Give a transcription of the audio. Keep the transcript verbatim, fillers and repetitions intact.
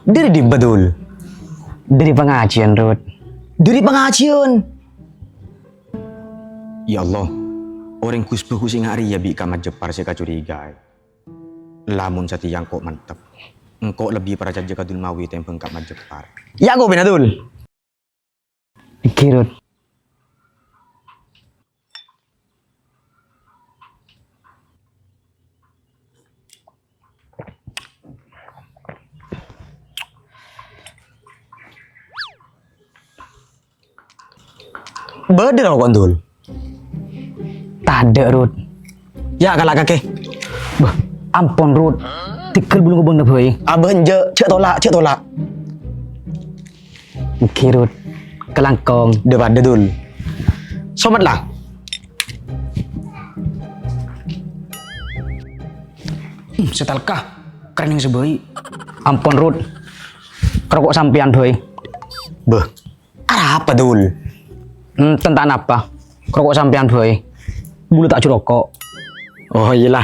Dhâri dimma, Dul? Dhâri pangajiân, Rut. Dhâri pangajiân? Ya Allah, orèng ghus-bhâghus sè nga' rèya bi' Ka' Majepar sè kacurigaè. Lamon satèya engko' mantep, engko' lebbi parcajâ ka Dul Mawi tèmbhâng Ka' Majepar. Ya' kopèna, Dul? Èngghi, Rut. Bâdâ roko', Dul? Tadâ', Rut. Ya', kala' kakè. Bâh, ampon, Rut. Tèghâl bulu ngobângna bhâi. Abâ' enjâ', jhâ' tola', jhâ' tola'. Èngghi, Rut. Kalangkong. Dâ' padâ, Dul. Somat, la. Hmm, setelka. Kerning sè bhâi. Ampon, Rut. Roko' sampèyan bhâi. Bâh, arapa, Dul? Hmm, tentang apa? Roko' sampèyan bhâi. Bulu ta' jhu roko'. Oh, iyâ la.